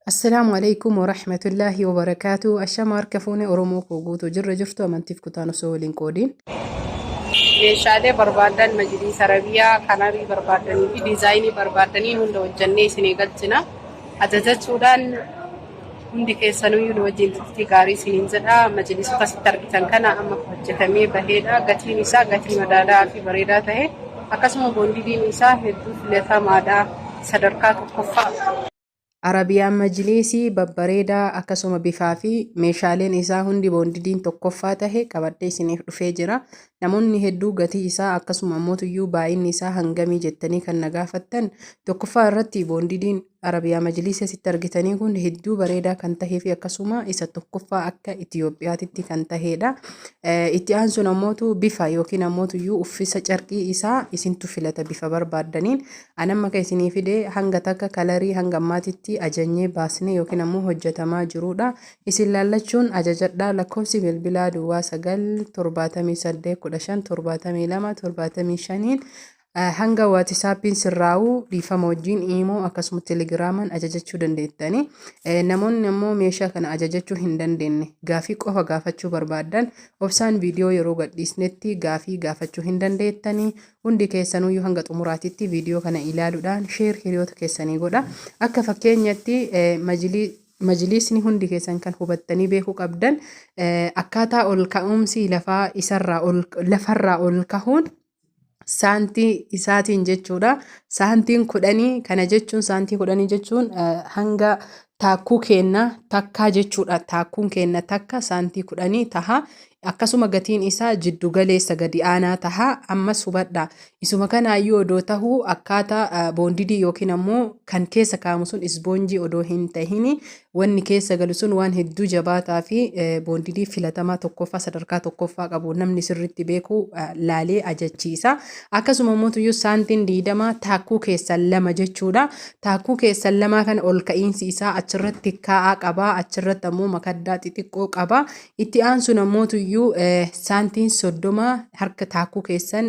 Assalaamu Aleykum Warahmatullaahi Wabarakaatuh Ashama harka fuune Oromoo koo guutuu jirra jirtu amantiif kutaan osoo waliin qoodiin. Meeshaalee barbaaddan majliisa Arabiyaa kanarii barbaaddanii fi diizaayinii barbaaddaniin hunda hojjannee isinii galchina. Ajajachuudhaan hundi keessanuyyuu nu wajjin turtii gaarii isiniin jedha. Majliisota asitti argitan kana amma hojjetamee baheedha. Gatiin isaa gatii madaalawaa fi bareedaa ta'e akkasuma boondidiin isaa hedduu filatamaadha. Sadarkaa tokkoffaa. Arabiyaan Majliisii babbareedaa akkasuma bifaa fi meeshaaleen isaa hundi boondidiin tokkoffaa tahe qabadhee isiniif dhufee jira. Namoonni hedduu gatii isaa akkasuma ammootuyyuu baay'inni isaa hangamii jettanii kan na gaafattan tokkoffaa irratti boondidiin Arabiyaa Majliisii asitti argitanii kun hedduu bareedaa kan tahee fi akkasuma isa tokkoffaa akka Itiyoophiyaatitti kan taheedha. Itti aansuun ammootu bifa yookiin ammootuyyuu uffisa carqii isaa isintu filata bifa barbaaddaniin. An amma kan isinii fide hanga takka kalarii hanga ammaatitti ajanyee baasnee yookiin ammoo hojjetamaa jiruudha. Isin laallachuun ajajadhaa lakkoofsi bilbilaa duwwaa 9 78 15 72 75n hanga waatisaappiin sirraa'u dhiifama wajjin iimoo akkasuma telegiraamaan ajajachuu dandeettani. Namoonni ammoo meeshaa kana ajajachuu hin dandeenye gaafii qofa gaafachuu barbaaddan obsaan viidiyoo yeroo gadhiisnetti gaafii gaafachuu hin dandeettani. Hundi keessanuyyuu hanga xumuraatitti viidiyoo kana ilaaluudhaan share hiriyoota keessanii godha. Akka fakkeenyatti majiliisni hundi keessan kan hubattanii beekuu qabdan akkaataa ol ka'umsi lafaa isarraa ol lafarraa ol kahuun saantii isaatiin jechuudha. Saantiin kudhanii kana jechuun saantii kudhanii jechuun hanga taakkuu keenna takkaa jechuudha. Taakkuun keenna takka saantii kudhanii taha. Akkasuma gatiin isaa jiddu galeessa gadi aanaa taha. Ammas hubadhaa. Isuma kanaayyuu odoo tahuu akkaataa boondidii yookiin ammoo kan keessa kaa'amu sun isboonjii odoo hin tahini wanni keessa galu sun waan hedduu jabaataa fi boondidii filatamaa tokkoffaa sadarkaa tokkoffaa qabu namni sirriitti beeku laalee ajachiisa. Akkasuma immoo saantiin diidama taakkuu keessan lama jechuudha. Taakkuu keessan lamaa kana ol ka'iinsi isaa achirratti kaa'aa qaba. Achirratti ammoo makaddaa xixiqqoo qaba. Itti aansuun ammootuyyuu saantiin 30 harka taakkuu keessan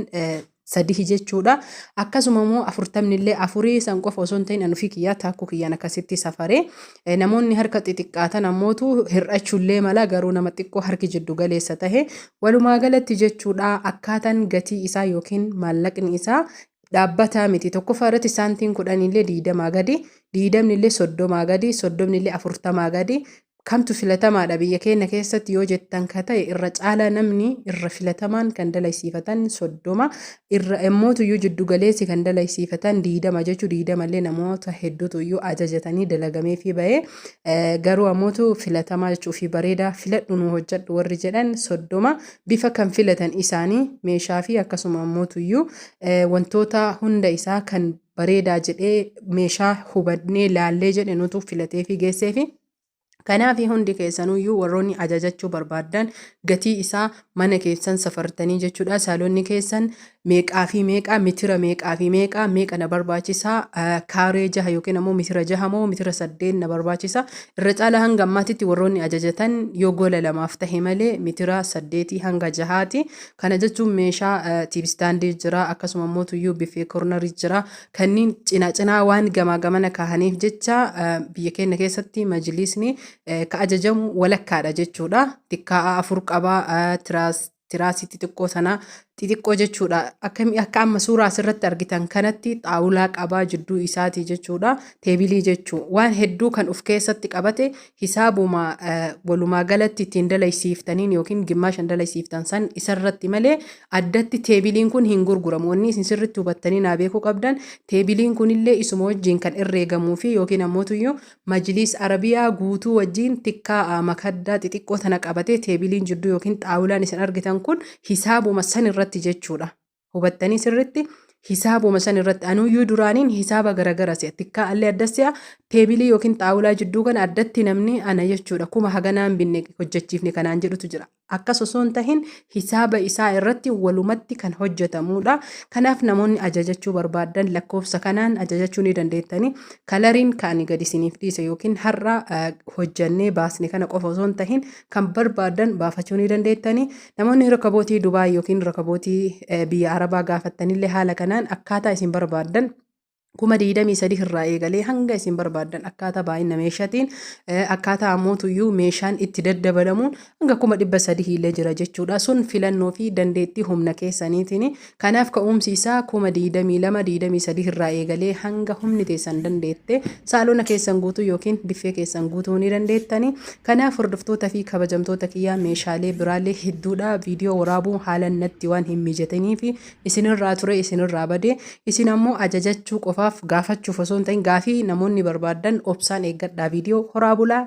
sadihi jechuudha. Akkasuma immoo afurtamni illee afurii san qofa osoo hin ta'in an ofii kiyyaa taakkuu kiyyaan akkasitti safaree namoonni harka xixiqqaatan ammootu hir'achuullee mala garuu nama xiqqoo harki jiddu galeessa tahe walumaa galatti jechuudha akkaataan gatii isaa yookiin maallaqni isaa dhaabbataa miti. Tokkoffaa irratti saantiin kudhaniillee diidamaa gadi, diidamnillee soddomaa gadi, soddomnillee afurtamaa gadi. Kamtu filatamaadha biyya keenya keessatti yoo jettan ka ta'e irra caalaa namni irra filatamaan kan dalaysiifatan 30 irra immootu iyyuu jiddu galeessi kan dalaysiifatan 20 jechuu 20 illee namoota hedduutu iyyuu ajajatanii dalagameefii ba'ee garuu ammootu filatamaa jechuu fi bareedaa filadhu nu hojjedhu warri jedhan 30 bifa kan filatan isaanii meeshaa fi akkasuma ammootu iyyuu wantoota hunda isaa kan bareedaa jedhee meeshaa hubannee laallee jedhe nutu filateefi geesseefi. Kanaaf hundi keessanuyyuu warroonni ajajachuu barbaaddan gatii isaa mana keessan safartanii jechuudha. Saalonni keessan meeqaa fi meeqaa mitira meeqaa fi meeqaa meeqa na barbaachisa kaaree jaha yookiin ammoo mitira jaha moo mitira saddeet na barbaachisa. Irra caalaa hanga ammaatitti warroonni ajajatan yoo gola lamaaf tahe malee mitira saddeetii hanga jahaati. Kana jechuun meeshaa tiivistaandii jira akkasuma immoo tuyyuu biffee kornarii jira Kanniin cinaa cinaa waan gamaa gamana kaahaniif jecha biyya keenya keessatti majliisni ka ajajamu walakkaadha jechuudha. Xiqqaa afur qaba tiraas tiraasii xixiqqoo sana xixiqqoo jechuudha. Akkami akka amma suuraa asirratti argitan kanatti xaawulaa qabaa jidduu isaatii jechuudha. Teebilii jechuu waan hedduu kan of keessatti qabate hisaabuma walumaa galatti ittiin dalaysiiftaniin yookiin gimmaashan dalaysiiftan san isarratti malee addatti teebiliin kun hin gurguramu. Wanni isin sirriitti hubattanii naa beekuu qabdan teebiliin kunillee isuma wajjin kan herreegamuu fi yookiin ammootuyyuu majliis arabiyaa guutuu wajjin tikkaa makaddaa xixiqqoo tana qabatee teebiliin jidduu yookiin xaawulaan isin argitan kun hisaabuma san irratti jechuudha. Hubattanii sirritti hisaabuma san irratti anuyyuu duraaniin hisaaba garagara si'a tikkaa allee adda si'a teebilii yookiin xaawulaa jidduu kana addatti namni ana jechuudha kuma haganaan binne hojjechiifne kanaan jedhutu jira. Akkas osoo hin tahin hisaaba isaa irratti walumatti kan hojjetamuudha. Kanaaf namoonni ajajachuu barbaaddan lakkoofsa kanaan ajajachuu ni dandeettani. Kalariin kan ani gadi isiniif dhiise yookiin har'a hojjannee baasne kana qofa osoo hin tahin kan barbaaddan baafachuu ni dandeettani. Namoonni rakabootii Dubaay yookiin rakabootii biyya Arabaa gaafattanillee haala kanaan akkaataa isin barbaaddan 23,000 irraa eegalee hanga isin barbaaddan akkaataa baay'ina meeshatiin, akkaataa ammootuyyuu meeshaan itti daddabalamuun hanga 300,000 illee jira jechuudha. Sun filannoo fi dandeettii humna keessaniitiin. Kanaaf ka'umsi isaa 22,000, 23 irraa eegalee hanga humni teessan dandeette saalona keessan guutuu yookiin biffee keessan guutuu ni dandeettani. Kanaaf hordoftoota fi kabajamtoota kiyyaa, meeshaalee biraallee hedduudha. Viidiyoo waraabuu haalan natti waan hin mijataniif isinirraa ture, isinirraa bade. Isin ammoo ajajachuu qofaaf gaafachuuf osoo hin ta'in, gaafii namoonni barbaaddan obsaan eeggadhaa viidiyoo. Horaa bulaa.